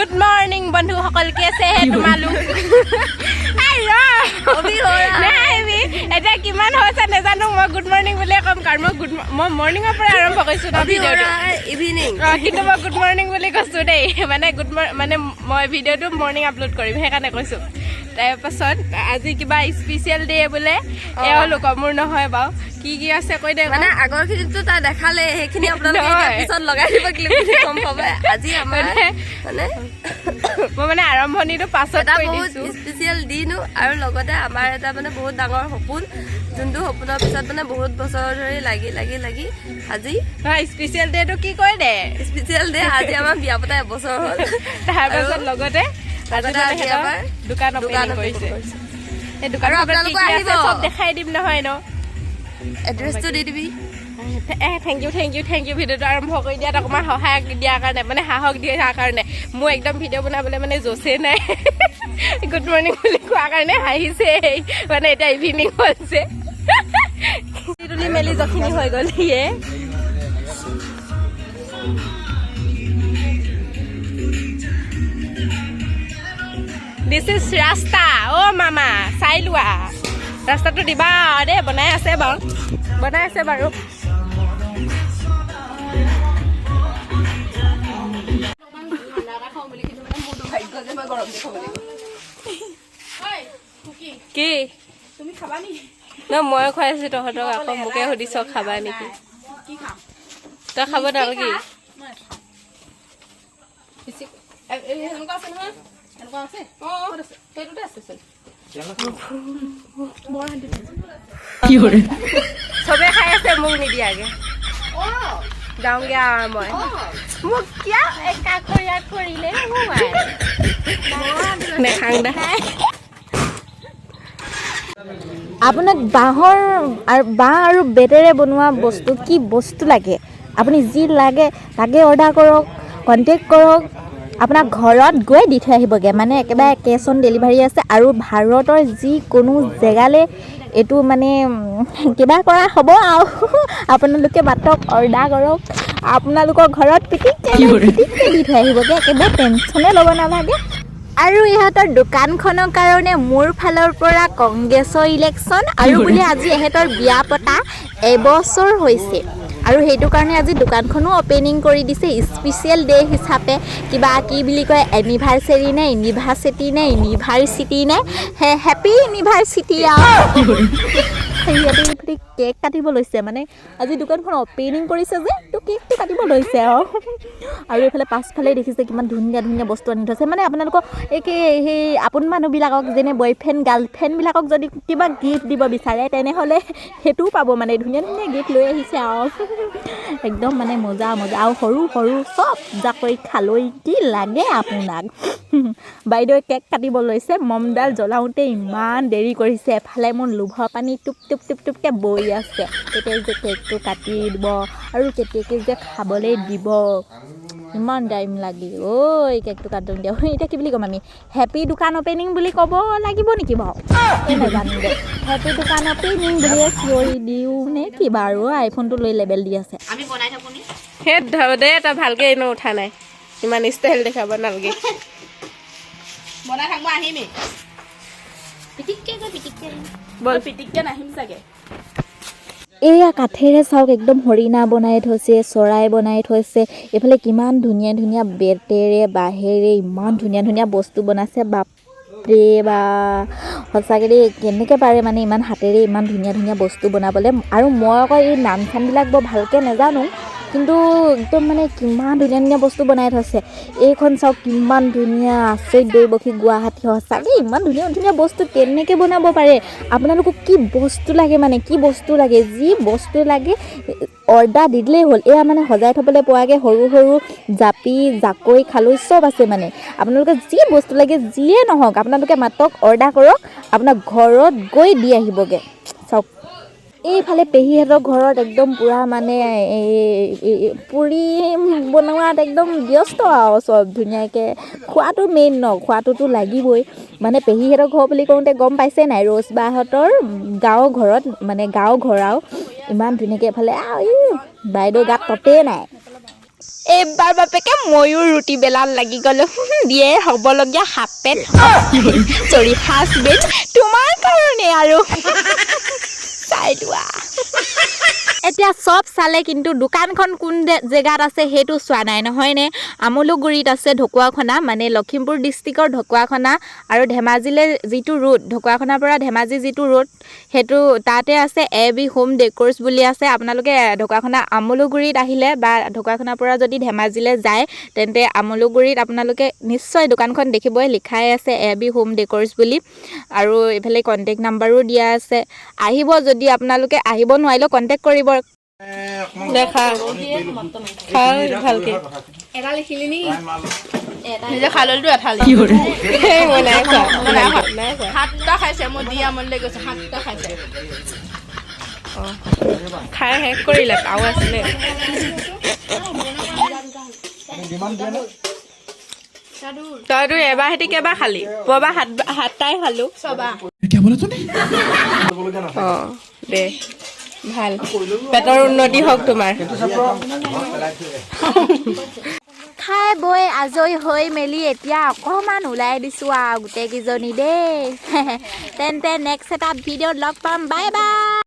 Good morning বন্ধুসকল, कैसे है তোমালোক? I ৰ। নাই, এতিয়া কিমান হৈছে নাজানো। মই গুড মৰ্ণিং বুলিয়ে ক'ম, কাৰণ মই মৰ্ণিঙৰ পৰা আৰম্ভ কৰিছোঁ ন ভিডিঅ'টো। ইভিনিং। অঁ, কিন্তু মই গুড মৰ্ণিং বুলি কৈছোঁ দেই। মানে গুড মানে মই ভিডিঅ'টো মৰ্ণিং আপলোড কৰিম, সেইকাৰণে কৈছোঁ। তাৰপাছত আজি কিবা স্পেচিয়েল ডে বোলে এওঁলোকৰ, মোৰ নহয় বাৰু। কি কি আছে কৈ দে। মানে আগৰখিনিতো তাই দেখালে, সেইখিনি আপোনালোকে এতিয়া নহয়। পিছত লগাই দিব ক্লিপ, গম পাব। আজি আমাৰ মানে মই মানে আৰম্ভণিটো পাছত এটা কৈ বহুত দিছোঁ। স্পেচিয়েল দিনো আৰু লগতে আমাৰ এটা মানে বহুত ডাঙৰ সপোন, যোনটো সপোনৰ পিছত মানে বহুত বছৰ ধৰি লাগি লাগি লাগি আজি স্পেচিয়েল ডেটো কি কৈ দে। স্পেচিয়েল ডে, আজি আমাৰ বিয়া পতা এবছৰ হ'ল। তাৰপাছত লগতে আজি লগতে মানে আজি সিহঁতৰ আমাৰ দোকান দোকান অপেনিং opening কৰিছে। কৰিছে। সেই দোকানখনত কি আপোনালোকো কি আছে আহিব। চব দেখাই দিম নহয় ন? এড্ৰেছটো দি দিবি। এ, thank you, thank you, thank you. ভিডিঅ'টো আৰম্ভ কৰি দিয়াত অকণমান সহায় দিয়াৰ কাৰণে, মানে সাহস দিয়াৰ কাৰণে। মোৰ একদম ভিডিঅ' বনাবলৈ মানে জোচেই নাই। গুড মৰ্ণিং বুলি কোৱাৰ কাৰণে হাঁহিছে। মানে এতিয়া ইভিনিং হৈছে, তুলি মেলি যখিনি হৈ গ'ল। ইয়ে, this is ৰাস্তা। অ' মামা, চাই লোৱা ৰাস্তাটো। দিবা দেই। বনাই আছে বাৰু, বনাই আছে বাৰু। কি ন, মই খুৱাইছো তহঁতক, আকৌ মোকে সুধিছ খাবা নেকি? তই খাব নালাগে। চবে খাই আছে, মোক নিদিয়াকে। যাওঁগে আৰু মই। মোক কিয় একাষৰীয়া কৰিলে? নেখাং দে। আপোনাক বাঁহৰ আৰু বাঁহ আৰু বেতেৰে বনোৱা বস্তু কি বস্তু লাগে, আপুনি যি লাগে তাকে অৰ্ডাৰ কৰক, কণ্টেক্ট কৰক, আপোনাক ঘৰত গৈ দি থৈ আহিবগৈ। মানে একেবাৰে কেছ অন ডেলিভাৰী আছে আৰু ভাৰতৰ যিকোনো জেগালৈ এইটো মানে কিবা কৰা হ'ব আৰু আপোনালোকে মাতক, অৰ্ডাৰ কৰক, আপোনালোকৰ ঘৰত পিটিককৈ পিটিককৈ দি থৈ আহিবগৈ। একেবাৰে টেনশ্যনে ল'ব নালাগে। আৰু ইহঁতৰ দোকানখনৰ কাৰণে মোৰ ফালৰ পৰা কংগ্ৰেছৰ ইলেকশ্যন আৰু বোলে আজি ইহঁতৰ বিয়া পতা এবছৰ হৈছে আৰু সেইটো কাৰণে আজি দোকানখনো অ'পেনিং কৰি দিছে স্পেচিয়েল ডে হিচাপে। কিবা কি বুলি কয়, এনিভাৰ্চেৰী নে ইউনিভাৰ্চিটি নে ইউনিভাৰ্চিটি নে হেপী ইউনিভাৰ্চিটি আৰু সিহঁতে এইফালে কেক কাটিব লৈছে। মানে আজি দোকানখন অ'পেনিং কৰিছে যে, তো কেকটো কাটিব লৈছে আৰু আৰু এইফালে পাছফালে দেখিছে কিমান ধুনীয়া ধুনীয়া বস্তু আনি থৈছে। মানে আপোনালোকক এই কি সেই আপোন মানুহবিলাকক, যেনে বয়ফ্ৰেণ্ড গাৰ্লফ্ৰেণ্ডবিলাকক যদি কিবা গিফ্ট দিব বিচাৰে, তেনেহ'লে সেইটোও পাব। মানে ধুনীয়া ধুনীয়া গিফ্ট লৈ আহিছে আৰু একদম মানে মজা মজা আৰু সৰু সৰু চব জাকৈ, খালৈ, কি লাগে আপোনাক। বাইদেৱে কেক কাটিব লৈছে। মমডাল জ্বলাওঁতে ইমান দেৰি কৰিছে। এফালে মোৰ লোভৰ পানী টোপ টোপ টোপ টোপকৈ বৈ আছে। কেতিয়া যে কেকটো কাটি দিব আৰু কেতিয়াকৈ যে খাবলৈ দিব, ইমান টাইম লাগি ঐ কেকটো কাটোঁ দিয়ক। এতিয়া কি বুলি ক'ম আমি? হেপী দোকান অ'পেনিং বুলি ক'ব লাগিব নেকি বাৰু? এই নাজানো দে। হেপী দোকান অ'পেনিং বুলিয়ে চিঞৰি দিওঁ নে কি বাৰু? আইফোনটো লৈ লেবেল দি আছে। সেই দে, তই ভালকে এনেও উঠা নাই, ইমান ষ্টাইল দেখাব নালাগে। বনাই থাক, মই আহিমেই। পিটিককে গৈ পিটিককে আহিম। বল। পিটিককে নাহিম চাগে। এয়া কাঠেৰে চাওক, একদম হৰিণা বনাই থৈছে, চৰাই বনাই থৈছে। এইফালে কিমান ধুনীয়া ধুনীয়া বেতেৰে বাঁহেৰে ইমান ধুনীয়া ধুনীয়া বস্তু বনাইছে। বাপৰে বা, সঁচাকৈ দেই, কেনেকৈ পাৰে মানে ইমান হাতেৰে ইমান ধুনীয়া ধুনীয়া বস্তু বনাবলৈ? আৰু মই আকৌ এই নাম চামবিলাক বৰ ভালকৈ নাজানো, কিন্তু একদম মানে কিমান ধুনীয়া ধুনীয়া বস্তু বনাই থৈছে। এইখন চাওক কিমান ধুনীয়া, আচৰিত দৈবক্ষী গুৱাহাটী। সঁচাকৈ ইমান ধুনীয়া ধুনীয়া বস্তু কেনেকৈ বনাব পাৰে? আপোনালোকক কি বস্তু লাগে, মানে কি বস্তু লাগে, যি বস্তু লাগে অৰ্ডাৰ দি দিলেই হ'ল। এয়া মানে সজাই থ'বলৈ পৰাকৈ সৰু সৰু জাপি, জাকৈ, খালৈ চব আছে। মানে আপোনালোকে যি বস্তু লাগে, যিয়ে নহওক, আপোনালোকে মাতক, অৰ্ডাৰ কৰক, আপোনাক ঘৰত গৈ দি আহিবগৈ। চাওক, এইফালে পেহীহঁতৰ ঘৰত একদম পূৰা মানে এই পুৰি বনোৱাত একদম ব্যস্ত আৰু চব ধুনীয়াকৈ। খোৱাটো মেইন ন, খোৱাটোতো লাগিবই। মানে পেহীহঁতৰ ঘৰ বুলি কওঁতে গম পাইছে নাই? ৰ'জবাহঁতৰ গাঁৱৰ ঘৰত, মানে গাঁৱৰ ঘৰ আৰু ইমান ধুনীয়াকৈ। এইফালে আৰু বাইদেউ গাত ততেই নাই। এইবাৰ বাপেকে ময়ো ৰুটি বেলাত লাগি গ'লো। দিয়ে হ'বলগীয়া হাফ পেণ্ট, চৰি, হাজবেণ্ড, তোমাৰ কাৰণে আৰু চাই লোৱা। এতিয়া চব চালে, কিন্তু দোকানখন কোন জেগাত আছে সেইটো চোৱা নাই, নহয়নে? আমলুগুৰিত আছে, ঢকুৱাখনা, মানে লখিমপুৰ ডিষ্ট্ৰিক্টৰ ঢকুৱাখনা আৰু ধেমাজিলৈ যিটো ৰোড, ঢকুৱাখনাৰ পৰা ধেমাজি যিটো ৰোড, সেইটো তাতে আছে। এ বি হোম ডেক'ৰ্ছ বুলি আছে। আপোনালোকে ঢকুৱাখনা আমলুগুৰিত আহিলে বা ঢকুৱাখনাৰ পৰা যদি ধেমাজিলৈ যায়, তেন্তে আমলুগুৰিত আপোনালোকে নিশ্চয় দোকানখন দেখিবই। লিখাই আছে এ বি হোম ডেক'ৰ্ছ বুলি আৰু এইফালে কণ্টেক্ট নাম্বাৰো দিয়া আছে। আহিব, যদি আপোনালোকে আহিব নোৱাৰিলেও কণ্টেক্ট কৰিব। দেখা, খা ভালকে। এটা লিখিলি নেকি? নিজে খাই ললিতো এঠালি। এই, মই নাই খোৱা, নাই খোৱা, নাই খোৱা। সাতটা খাইছে, মোৰ দি আমনি লাগি গৈছে। সাতটা খাইছে। খাই শেষ কৰিলে, আৰু আছিলে। তইতো এবাৰ সেতি কেইবাৰ খালি? মই বা সাত, সাতটাই খালো। ছবা। অঁ দে, ভাল, পেটৰ উন্নতি হওক তোমাৰ। খাই বৈ আজৰি হৈ মেলি এতিয়া অকণমান ওলাই দিছোঁ আৰু গোটেইকেইজনী দেই। তেন্তে নেক্সট এটা ভিডিঅ'ত লগ পাম। Bye bye.